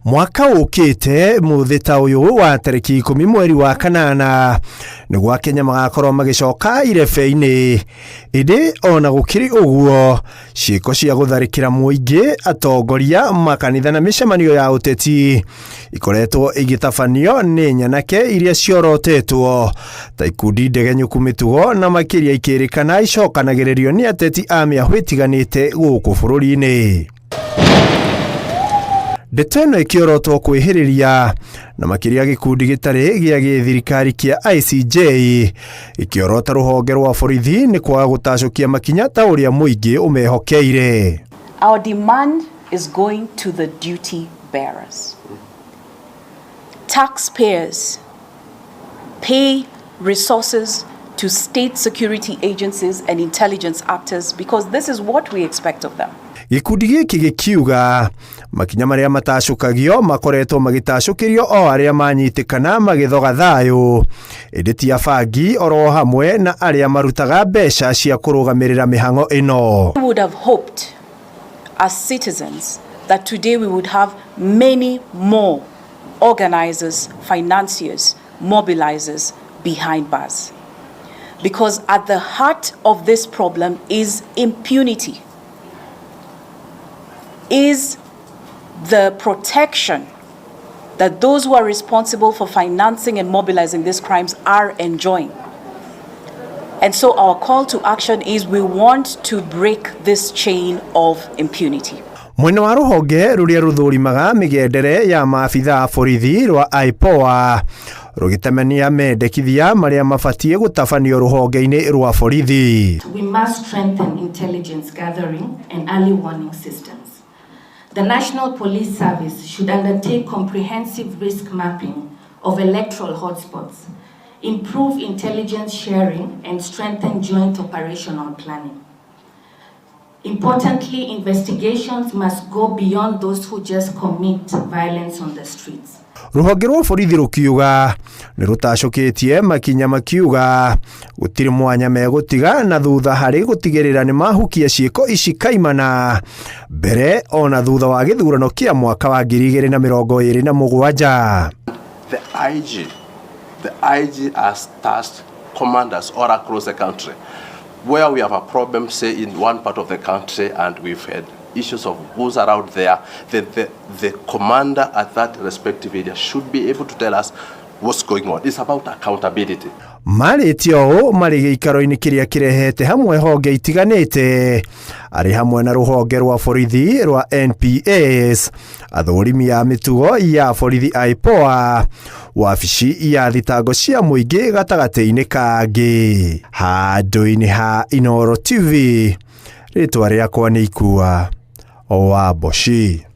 Mwaka ũkĩte mũthĩ ta ũyũ wa tarĩki 10 mweri wa kanana nĩguo Akenya magakorwo magĩcoka irebe-inĩ. Ĩndĩ ona gũkĩrĩ ũguo, ciĩko cia gũtharĩkĩra mũingĩ, atongoria, makanitha na mĩcemanio ya ũteti ikoretwo igĩtabanio nĩ nyanake iria ciorotetwo ta ikundi ndegenyũku mĩtugo na makĩria ikĩrĩkana icokanagĩrĩrio nĩ ateti a mĩahũ ĩtiganĩte gũkũ bũrũri-inĩ. Ndeto ĩno ĩkĩorotwo kwĩhĩrĩria na makĩria gĩkundi gĩtarĩ gĩa gĩthirikari kĩa ICJ gĩkĩorota rũhonge rwa borithi nĩ kwaga gũtacũkia makinya ta ũrĩa mũingĩ ũmehokeire. Our demand is going to the duty bearers. Taxpayers pay resources to state security agencies and intelligence actors because this is what we expect of them. Gĩkundi gĩkĩ gĩkiuga makinya marĩa matacũkagio makoretwo magĩtacũkĩrio o arĩa manyitĩkana magĩthoga thayũ, ĩndĩ ti abangi oro hamwe na arĩa marutaga mbeca cia kũrũgamĩrĩra mĩhang'o ĩno. We would have hoped as citizens that today we would have many more organizers, financiers, mobilizers behind bars. Because at the heart of this problem is impunity, is the protection that those who are responsible for financing and mobilizing these crimes are enjoying. And so our call to action is we want to break this chain of impunity. Mwena wa rũhonge rũrĩa rũthũrimaga mĩgendere ya maabitha a borithi rwa IPOA rũgĩtemania mendekithia marĩa mabatiĩ gũtabanio rũhonge-inĩ rwa borithi. We must strengthen intelligence gathering and early warning systems. The National Police Service should undertake comprehensive risk mapping of electoral hotspots, improve intelligence sharing, and strengthen joint operational planning. Importantly, investigations must go beyond those who just commit violence on the streets. Rũhonge rwa borithi rũkiuga nĩ rũtacũkĩtie makinya, makiuga gũtirĩ mwanya megũtiga na thutha harĩ gũtigĩrĩra nĩ mahukia ciĩko ici kaimana mbere ona thutha wa gĩthurano kĩa mwaka wa 2027. The IG has tasked commanders all across the country. Where we have a problem, say in one part of the country, and we've had issues of goons around there, the commander at that respective area should be able to tell us what's going on. It's about accountability. Marĩtie ũũ marĩ gĩikaro-inĩ kĩrĩa kĩrehete hamwe honge itiganĩte arĩ hamwe na rũhonge rwa borithi rwa NPS, athũrimi a mĩtugo ya borithi IPOA, wabici ya thitango cia mũingĩ gatagatĩ-inĩ kangĩ. Handũ-inĩ ha Inooro TV, rĩtwa rĩakwa nĩ Ikua wa Mboci.